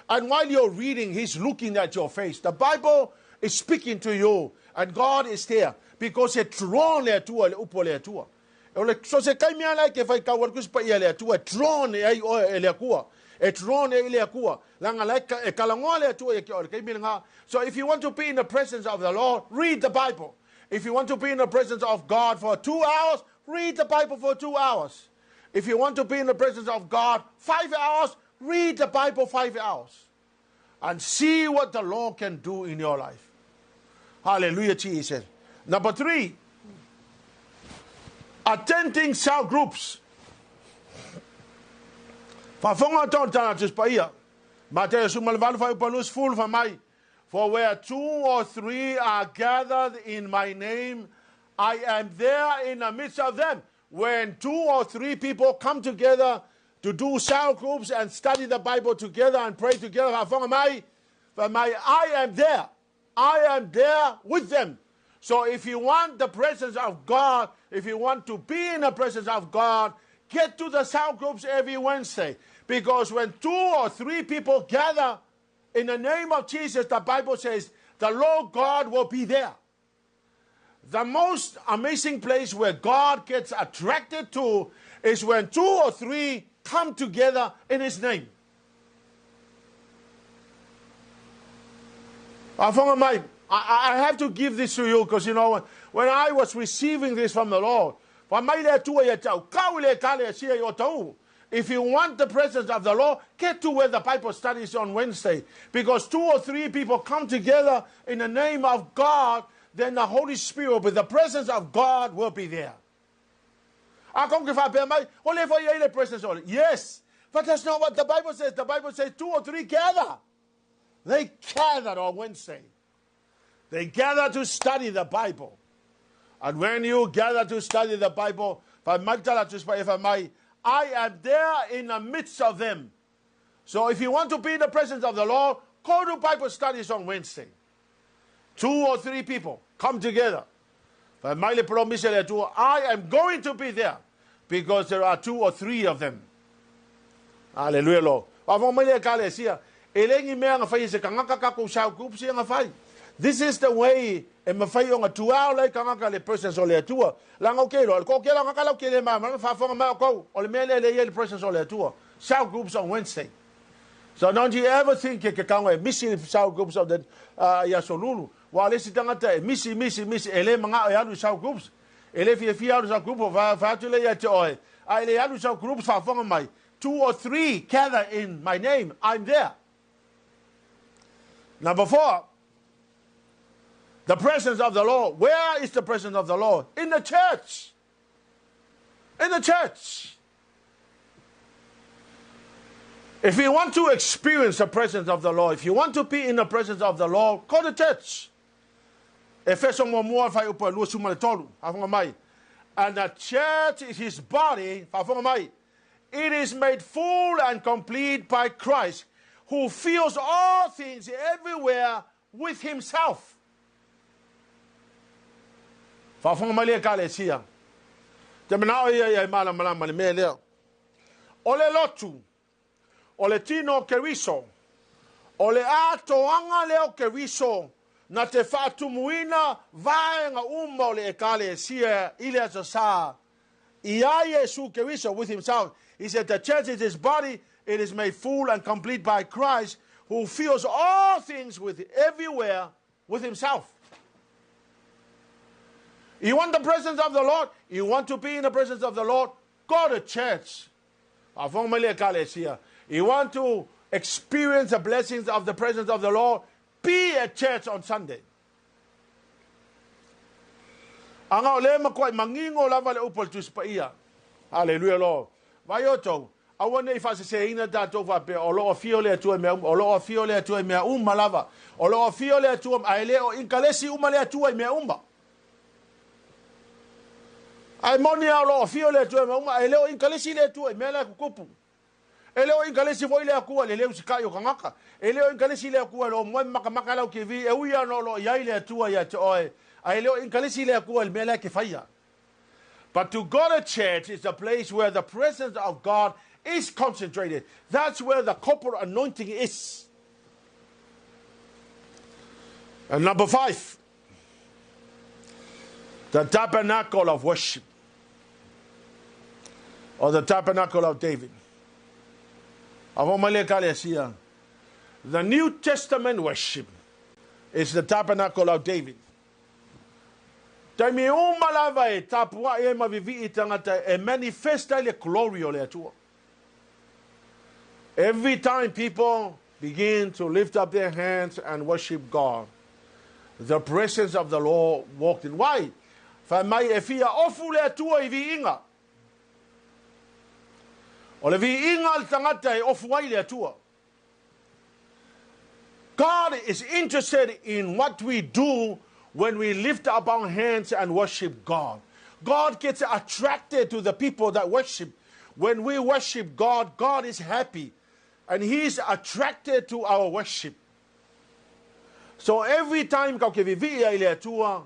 And while you're reading, He's looking at your face. The Bible is speaking to you, and God is there because e drawn le Atua i le upu a le Atua. O le, so se taimi lava la e te faitau ai le Tusi Paia i le Atua, e drawn e ai oe e le Atua. E drawn e i le Atua. Leaga la e, e talanoa le Atua ia te oe i le taimi lena. So if you want to be in the presence of the Lord, read the Bible. If you want to be in the presence of God for 2 hours, read the Bible for 2 hours. If you want to be in the presence of God 5 hours, read the Bible 5 hours. And see what the Lord can do in your life. Hallelujah, Jesus. Number three, attending cell groups. Faafofoga outou i le tala a le Tusi Paia. Mateo 18 fuaiupu 20 fai mai, For where two or three are gathered in my name, I am there in the midst of them. When two or three people come together to do cell groups and study the Bible together and pray together. Faafofoga mai, fai mai, I am there. I am there with them. So if you want the presence of God, if you want to be in the presence of God, get to the cell groups every Wednesday. Because when 2 or 3 people gather in the name of Jesus, the Bible says the Lord God will be there. The most amazing place where God gets attracted to is when 2 or 3 come together in His name. I have to give this to you because, you know, when I was receiving this from the Lord, if you want the presence of the Lord, get to where the Bible studies on Wednesday. Because 2 or 3 people come together in the name of God, then the Holy Spirit, with the presence of God, will be there. Yes, but that's not what the Bible says. The Bible says 2 or 3 gather. They gathered on Wednesday. They gather to study the Bible. And when you gather to study the Bible, I am there in the midst of them. So if you want to be in the presence of the Lord, go to Bible studies on Wednesday. 2 or 3 people come together. I am going to be there because there are 2 or 3 of them. Hallelujah, Lord. This is the way e mawhai o ngā tuau lai kangaka le presence o le Atua. Langa o ke roa, ko ke ranga kalau ke le maa, mana whawhanga mai o kau, o le mea le le le presence o le Atua. Cell groups on Wednesday. So don't you ever think ke kaunga e misi cell groups of the ia solulu. Wa le si tangata e misi, misi, misi, e le manga e alu cell groups. E le fia fia alu cell group o whaatu le ia te oe. A e le alu cell groups whawhanga mai. 2 or 3 gather in my name, I'm there. Number 4. The presence of the Lord. Where is the presence of the Lord? In the church. In the church. If you want to experience the presence of the Lord, if you want to be in the presence of the Lord, go to church. And the church is his body. It is made full and complete by Christ, who fills all things everywhere with himself. Faafonga mai le ekalesia. Te manao ia ia i malamalama le mea lea. O le lotu, o le tino Keriso, o le atoanga leo Keriso, na te whaatumuina vaenga uma o le ekalesia i le aso sa. I a Yesu Keriso with himself. He said the church is his body, it is made full and complete by Christ, who fills all things with everywhere with himself. You want the presence of the Lord? You want to be in the presence of the Lord? Go to church. You want to experience the blessings of the presence of the Lord? Be at church on Sunday. Anga o le makoa mangingo lava le upo le tusipaia. Hallelujah, Lord. Vai o tau. Aua nei whaseseina tātou whapea, o loo fio le atua mea uma, o loo fio le atua mea uma lava. O loo fio le atua, a ele o inkalesi uma le atua mea uma. Ai moni au loo fio le atua mea uma, ele o inkalesi le atua mea le kukupu. Ele o inkalesi foi le akua, le leu sikai o kangaka. Ele o inkalesi le akua, lo moe makamaka lau ki vi, e uia no lo iai le atua ia te oe. Ai le o inkalesi le akua, le mea le ke whaia. But to go to church is a place where the presence of God is concentrated. That's where the corporate anointing is. And number 5, the tabernacle of worship, or the tabernacle of David. The New Testament worship is the tabernacle of David. Taimi uma lava e tapua e mavivi i tangata e manifesta le glory o le Atua. Every time people begin to lift up their hands and worship God, the presence of the Lord walked in. Why? Fa mai e fia ofu le Atua i viinga. O le viinga le tangata e ofu ai le Atua. God is interested in what we do when we lift up our hands and worship God. God gets attracted to the people that worship. When we worship God, God is happy and He is attracted to our worship. So every time kau ke vivii ai le Atua,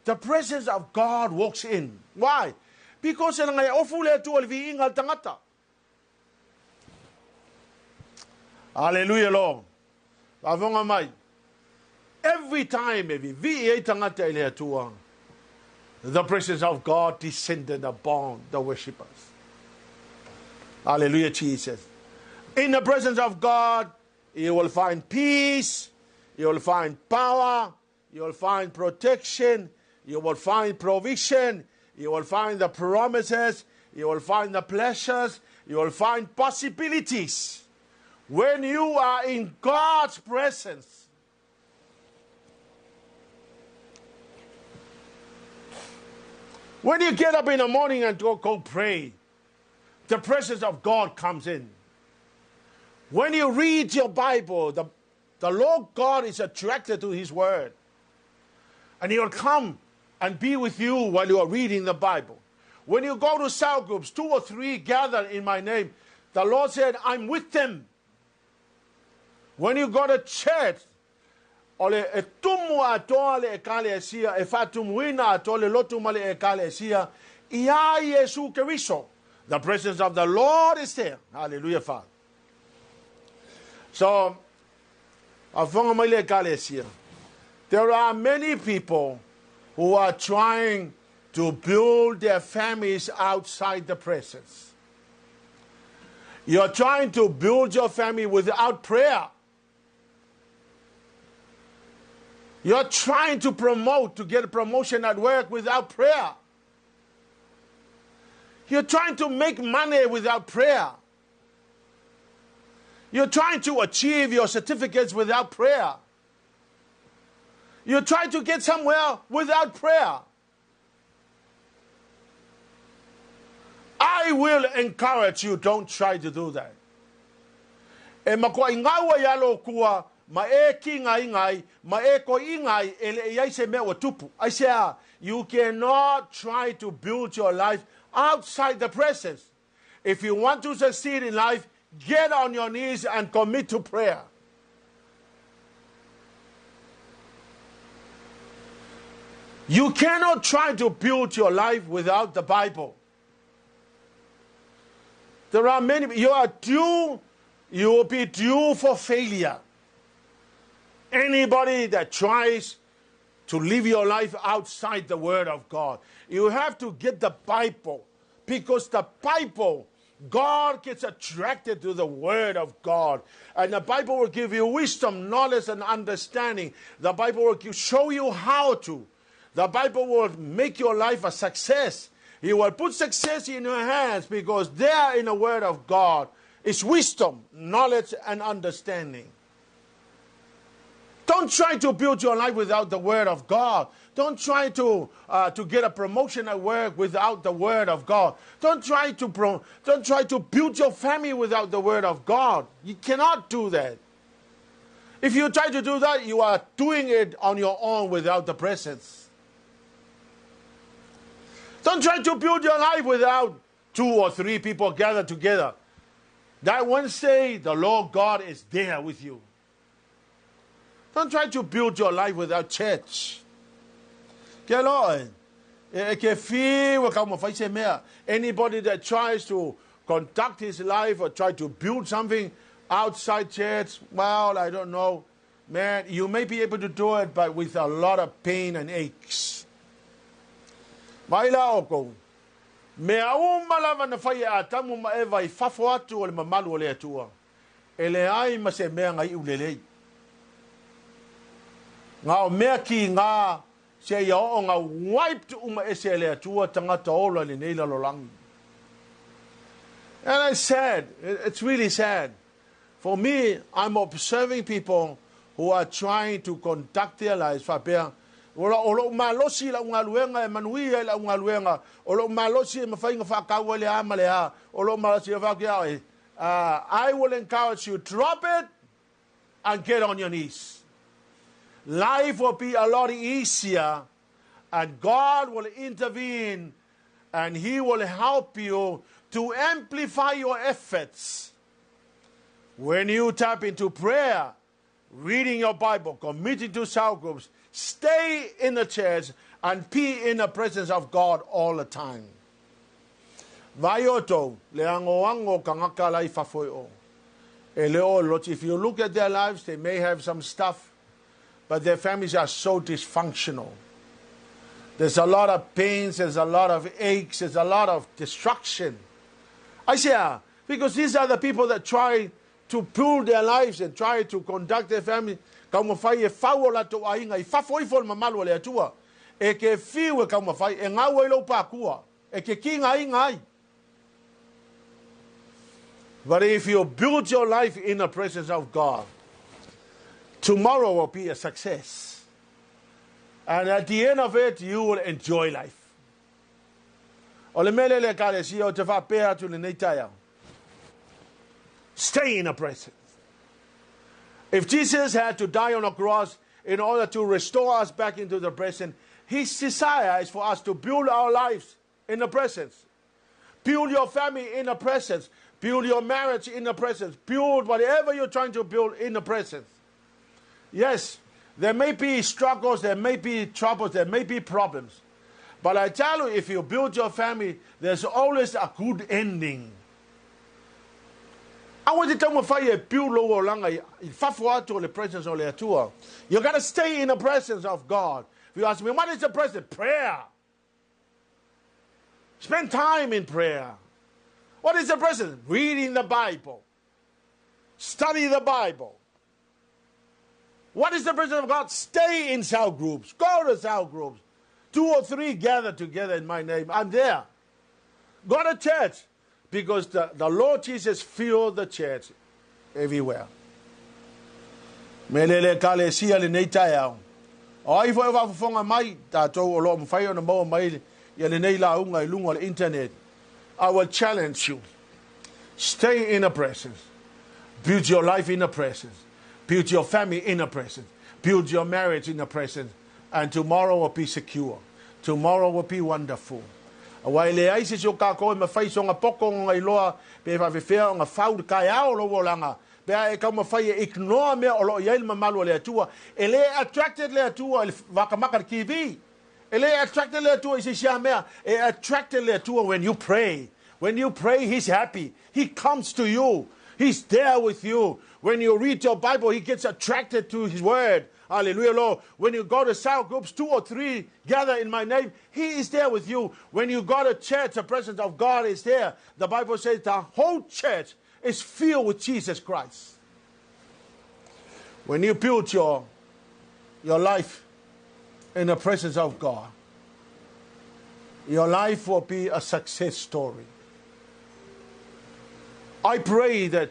the presence of God walks in. Why? Because e ngai ofu le Atua le viiga le tangata. Hallelujah, Lord. Faafofoga mai. Every time e vivii ai tangata i le Atua, the presence of God descended upon the worshippers. Hallelujah, Jesus. In the presence of God, you will find peace, you will find power, you will find protection, you will find provision, you will find the promises, you will find the pleasures, you will find possibilities. When you are in God's presence, when you get up in the morning and go, go pray, the presence of God comes in. When you read your Bible, the, the Lord God is attracted to His Word. And He will come and be with you while you are reading the Bible. When you go to cell groups, two or three gather in my name, the Lord said, I'm with them. When you go to church, o le e tumu atoa le ekalesia, e faatumuina atoa le lotu ma le ekalesia, ia Iesu Keriso. The presence of the Lord is there. Hallelujah, Father. So, afonga mai le ekalesia. There are many people who are trying to build their families outside the presence. You're trying to build your family without prayer. You're trying to promote, to get a promotion at work without prayer. You're trying to make money without prayer. You're trying to achieve your certificates without prayer. You're trying to get somewhere without prayer. I will encourage you, don't try to do that. E makoa i ngaua i alo kua, ma e ki ngai ngai, ma e ko i ngai, e le iai se mea ua tupu. I say, you cannot try to build your life outside the presence. If you want to succeed in life, get on your knees and commit to prayer. You cannot try to build your life without the Bible. There are many, you are due, you will be due for failure. Anybody that tries to live your life outside the Word of God, you have to get the Bible because the Bible, God gets attracted to the Word of God. And the Bible will give you wisdom, knowledge, and understanding. The Bible will show you how to. The Bible will make your life a success. He will put success in your hands because there in the Word of God is wisdom, knowledge, and understanding. Don't try to build your life without the Word of God. Don't try to, to get a promotion at work without the Word of God. Don't try, to pro- don't try to build your family without the Word of God. You cannot do that. If you try to do that, you are doing it on your own without the presence. Don't try to build your life without two or three people gathered together. That Wednesday, the Lord God is there with you. Don't try to build your life without church. Ke loe, e ke whiwa ka mawhai se mea. Anybody that tries to conduct his life or try to build something outside church, well, I don't know. Man, you may be able to do it, but with a lot of pain and aches. Mai la o kou. Mea uma lava na fai e Atamu ma Eva i fafo atu o le mamalu o le Atua, e leai ma se mea ngai ulelei. Nga o mea ki nga se ia oo nga wiped uma ese e le Atua tangata ola lenei lalolagi. And it's sad. It's really sad. For me, I'm observing people who are trying to conduct their lives faapea, o lou malosi i lau galuega e manuia i lau galuega, o lou malosi e mafai ona faatau ai le a ma le a, o lou malosi e faapea oe, I will encourage you, drop it and get on your knees. Life will be a lot easier and God will intervene and He will help you To amplify your efforts. When you tap into prayer, reading your Bible, committing to cell groups, stay in the church and be in the presence of God all the time. Vaai outou, le agoago o kagaka la i fafo i o. E le o lotu. If you look at their lives, they may have some stuff, but their families are so dysfunctional. There's a lot of pains, there's a lot of aches, there's a lot of destruction. I say, because these are the people that try to build their lives and try to conduct their family. Taumafai e fau o latou aiga i fafo ifo o le mamalu o le Atua. E ke fiu e taumafai, e gau ai lou pakua, e ke kigaina ai. But if you build your life in the presence of God, tomorrow will be a success. And at the end of it, you will enjoy life. O le mea lea le Ekalesia ou te faapea atu i lenei taeao, Stay in the presence. If Jesus had to die on a cross in order to restore us back into the presence, his desire is for us to build our lives in the presence. Build your family in the presence. Build your marriage in the presence. Build whatever you're trying to build in the presence. Yes, there may be struggles, there may be troubles, there may be problems. But I tell you, if you build your family, there's always a good ending. Aua e te taumafai e build lou olaga i fafo atu o le presence o le Atua. You gotta stay in the presence of God. If you ask me, what is the presence? Prayer. Spend time in prayer. What is the presence? Reading the Bible. Study the Bible. What is the presence of God? Stay in cell groups. Go to cell groups. 2 or 3 gather together in my name. I'm there. Go to church. Because the Lord Jesus filled the church everywhere. Me le le ekalesia lenei taeao. O ai foi o faafofoga mai, tatou o lo o mafai ona maua mai ia lenei lauga i luga o le internet. I will challenge you. Stay in the presence. Build your life in the presence. Build your family in the presence. Build your marriage in the presence. And tomorrow will be secure. Tomorrow will be wonderful. Aua e leai se isi o kākou e mawhai soga poko o nga iloa pe faafefea ona fau le kaeao o lou olaga pe a e taumafai e ignore mea o lo o i ai le mamalu o le Atua. E le attracted le Atua i le vakamaka i le TV. E le attracted le Atua i se isi a mea. E attracted le Atua when you pray. When you pray, He's happy. He comes to you. He's there with you. When you read your Bible, He gets attracted to His word. Hallelujah, Lord. When you go to cell groups, 2 or 3 gather in my name, He is there with you. When you go to church, the presence of God is there. The Bible says the whole church is filled with Jesus Christ. When you build your life in the presence of God, your life will be a success story. I pray that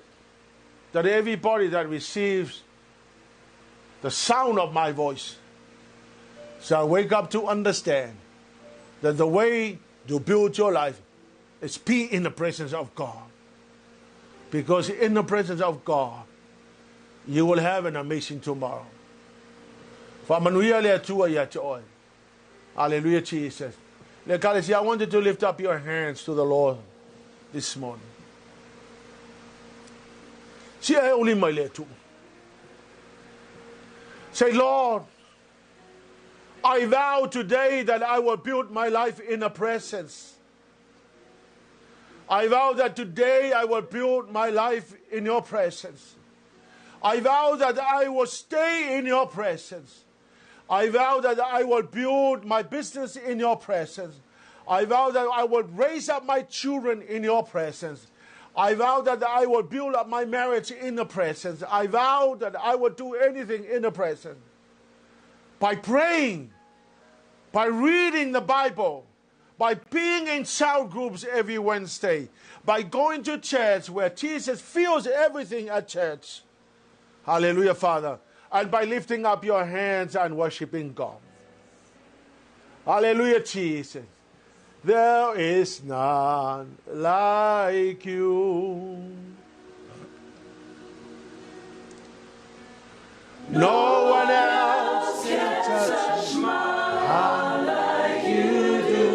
everybody that receives the sound of my voice shall wake up to understand that the way to build your life is be in the presence of God. Because in the presence of God, you will have an amazing tomorrow. Faamanuia le Atua ia te oe. Hallelujah, Jesus. Le Ekalesia, I want you to lift up your hands to the Lord this morning. Sia e uli mai le Atua. Say, Lord, I vow today that I will build my life in the presence. I vow that today I will build my life in your presence. I vow that I will stay in your presence. I vow that I will build my business in your presence. I vow that I will raise up my children in your presence. I vow that I will build up my marriage in the presence. I vow that I will do anything in the presence. By praying, by reading the Bible, by being in cell groups every Wednesday, by going to church where Jesus feels everything at church. Hallelujah, Father. And by lifting up your hands and worshiping God. Hallelujah, Jesus. There is none like you. No one else can touch my heart like you do.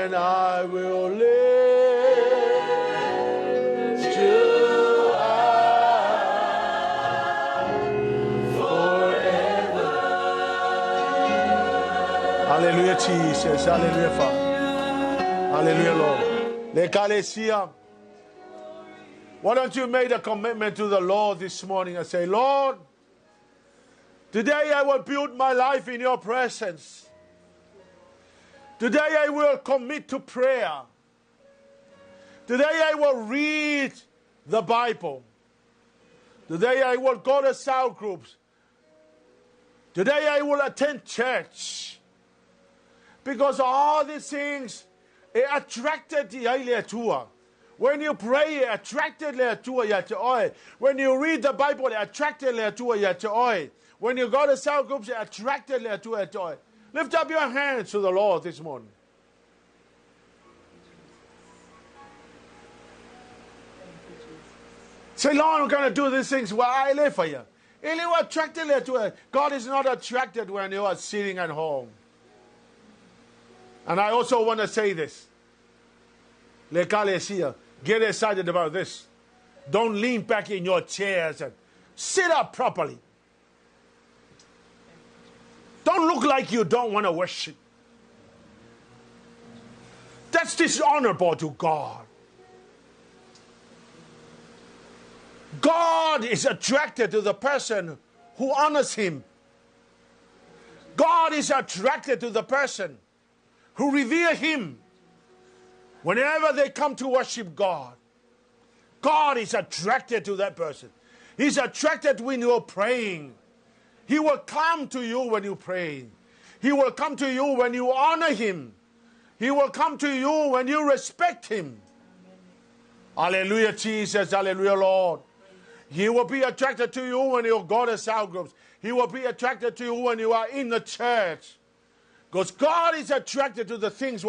And I will lift you up forever. Hallelujah, Jesus. Hallelujah, Father. Hallelujah, Lord. Le Ekalesia. Why don't you make a commitment to the Lord this morning and say, Lord, today I will build my life in your presence. Today I will commit to prayer. Today I will read the Bible. Today I will go to cell groups. Today I will attend church. Because all these things it attracted the le Atua. When you pray, it attracted le Atua ia te oe. When you read the Bible, it attracted le Atua ia te oe. When you go to cell groups, it attracted le Atua ia te oe. Lift up your hands to the Lord this morning. Say, Lord, I'm going to do these things while I live for you. God is not attracted when you are sitting at home. And I also want to say this. Get excited about this. Don't lean back in your chairs and sit up properly. Don't look like you don't want to worship. That's dishonorable to God. God is attracted to the person who honors him. God is attracted to the person who revere him. Whenever they come to worship God, God is attracted to that person. He's attracted when you're praying. He will come to you when you pray. He will come to you when you honor him. He will come to you when you respect him. Hallelujah, Jesus. Hallelujah, Lord. He will be attracted to you when you go to cell groups. He will be attracted to you when you are in the church. Because God is attracted to the things.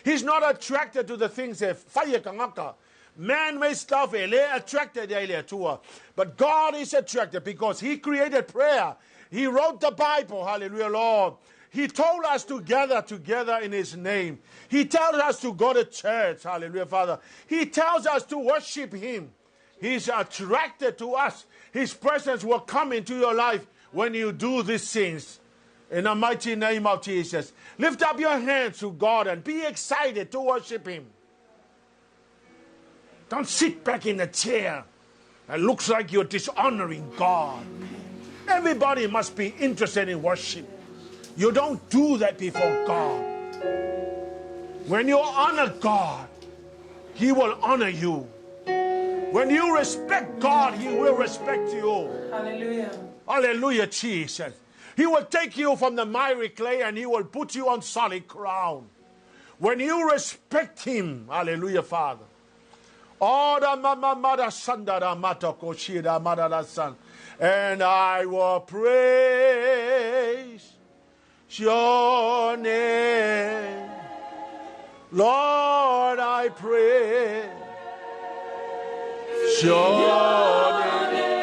He's not attracted to the things that fire kangaka. Man-made stuff, attracted, but God is attracted because he created prayer. He wrote the Bible, hallelujah, Lord. He told us to gather together in his name. He tells us to go to church, hallelujah, Father. He tells us to worship him. He's attracted to us. His presence will come into your life when you do these things. In the mighty name of Jesus. Lift up your hands to God and be excited to worship him. Don't sit back in the chair. It looks like you're dishonoring God. Everybody must be interested in worship. You don't do that before God. When you honor God, he will honor you. When you respect God, he will respect you. Hallelujah. Hallelujah, Jesus. He will take you from the miry clay and he will put you on solid ground. When you respect him, hallelujah, Father. And I will praise your name. Lord, I praise your name.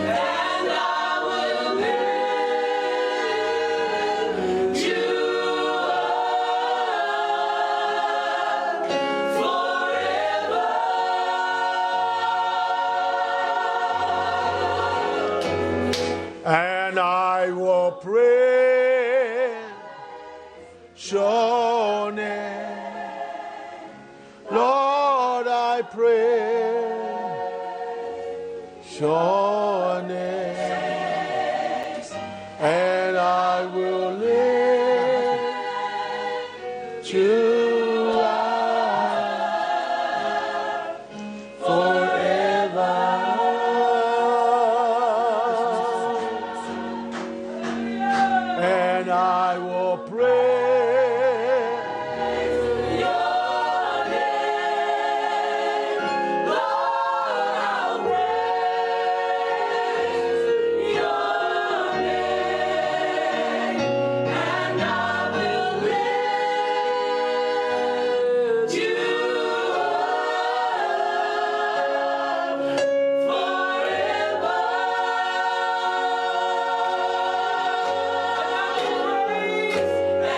And I will lift you up forever. And I will praise your name. Lord, I praise your name. And I will lift you up forever. And I will praise your name. Lord, I'll praise your name. And I will lift you up forever. And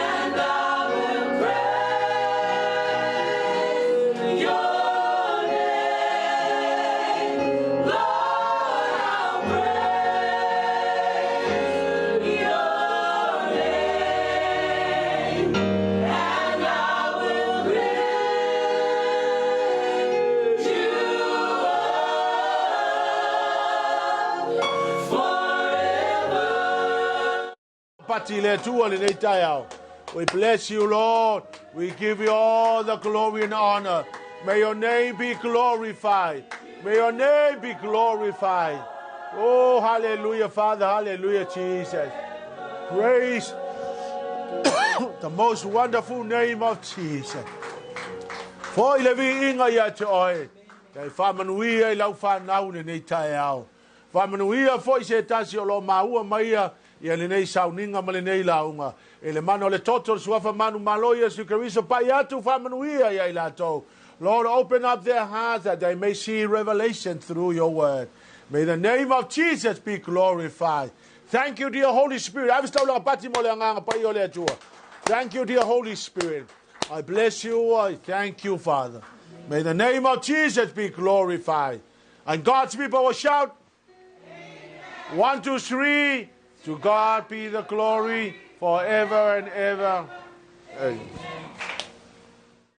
And I will lift you up forever. Pati le Atua lenei taeao. We bless you, Lord. We give you all the glory and honor. May your name be glorified. May your name be glorified. Oh, hallelujah, Father. Hallelujah, Jesus. Praise the most wonderful name of Jesus. Foi le viiga ia te oe. Kai faamanuia i lau fanau lenei taeao. Faamanuia foi se tasi o lo o maua maia ia lenei sauniga ma lenei lauga. I le mana o le toto le suafa manumalo Iesu Keriso pai atu faamanuia ia i latou. Lord, open up their hearts that they may see revelation through your word. May the name of Jesus be glorified. Thank you, dear Holy Spirit. Ave se taulaga pati mo le agaga paia o le Atua. Thank you, dear Holy Spirit. I bless you. I thank you, Father. May the name of Jesus be glorified. And God's people will shout. 1, 2, 3. To God be the glory forever and ever. Amen.